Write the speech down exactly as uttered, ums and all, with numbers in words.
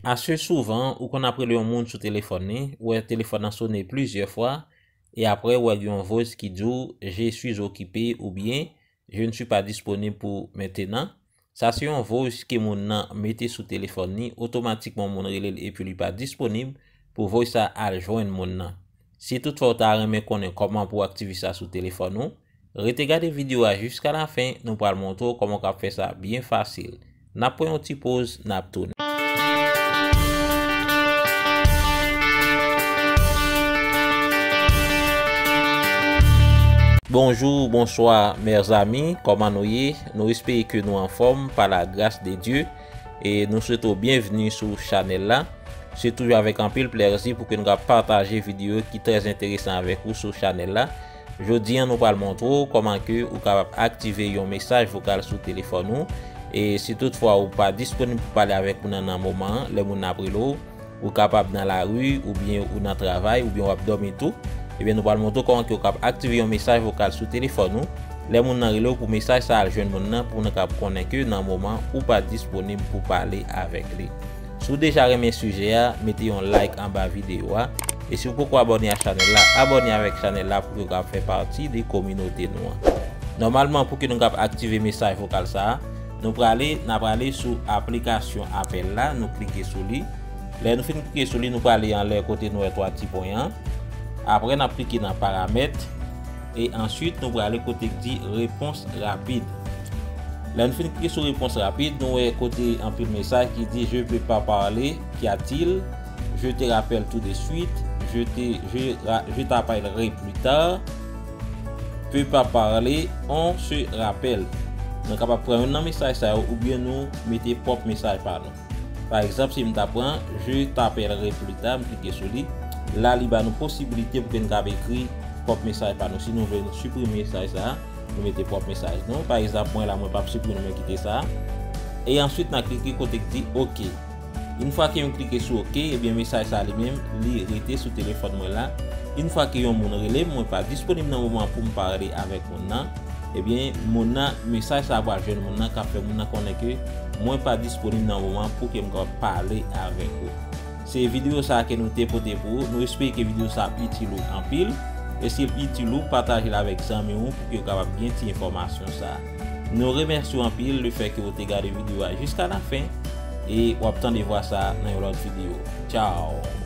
Ase souvan, ou konn ap rele yon moun sou telefòn li, ou wè telefòn nan sone plizyè fwa, e apre ou wè gen yon voice ki di w, "Je suis occupé" oubyen "Je ne suis pas disponible pour maintenant." Sa se yon voice ke moun nan mete sou telefòn li, otomatikman moun rele l epi li pa disponib pou voice sa al jwenn moun nan. Si toutfwa ou ta renmen konnen kòman pou w aktive sa sou telefòn ou, rete gade videyo a jiska lafen, nou pral montre w kòman w ka fè sa byen fasil. N ap pran yon ti poz, n ap tounen. Bonjou, bonswa, mèzami, kòman nou ye? Nou espere ke nou anfòm pa la gras de Dye e nou swete w byenvni sou chanèl la. Se toujou avèk anpil plèzi pou ke nou ka pataje videyo ki trè enteresan avèk ou sou chanèl la. Jodi a, nou pral montre w kòman ke ou kapab aktive yon mesaj vokal sou telefòn ou. E si toutfwa ou pa disponib pou pale avèk moun nan nan moman an, lè moun nan ap rele w, ou kapab nan lari, oubyen ou nan travay, oubyen w ap dòmi tou, ebyen nou pral montre w kòman ke ou kapab aktive yon mesaj vokal sou telefòn ou. Lè moun nan rele w pou mesaj sa al jwenn moun nan, pou moun nan kapab konnen ke nan moman ou pa disponib pou pale avèk li. Si w deja renmen sijè a, mete yon like anba videyo a. E si w poko abòne a chanèl la, abòne avèk chanèl la pou ke w kapab fè pati de kominote nou an. Nòmalman, pou ke nou kapab aktive mesaj vokal sa a, nou prale, n a prale sou aplikasyon apèl la, nou klike sou li. Lè nou fin klike sou li, nou prale anlè kote nou wè twa ti pwen an. Apre, n ap klike nan paramèt. E answit, nou prale kote k di repons rapid. Lè nou fin klike sou repons rapid, nou wè kote anpil mesaj ki di, "Je peux pas parler, qu'y a-t-il? Je te rappelle tout de suite, je te, je ra-, je t'appellerai plus tard, peux pas parler, on se rappelle." Nou kapab pran youn nan mesaj sa yo oubyen nou mete pwòp mesaj pa nou. Pa egzanp, si m ta pran, "Je t'appellerai plus tard", m klike sou li. La, li ba nou posibilite pou ke n kapab ekri pwòp mesaj pa nou. Si nou vle nou siprime mesaj sa a, nou mete pwòp mesaj nou. Pa egzanp, mwen la, mwen p ap siprime, mwen kite sa. E answit, n a klike kote k di OK. Yon fwa ke nou klike sou OK, ebyen, mesaj sa a li menm, li rete sou telefòn mwen la. Yon fwa ke yon moun rele m, mwen pa disponib nan moman pou m pale avèk moun nan, ebyen, moun nan, mesaj sa a pral jwenn moun nan, k ap fè moun nan konnen ke mwen pa disponib nan moman pou ke m kapab pale avèk ou. Se videyo sa a ke nou te pote pou ou. Nou espere ke videyo sa a ap itil ou anpil. E si l itil ou, pataje l avèk zanmi ou pou ke yo kapab gen ti enfòmasyon sa a. Nou remèsye w anpil lefètke w te gade videyo a jiska lafen. E w ap tande vwa sa a nan yon lòt videyo. Tchaw!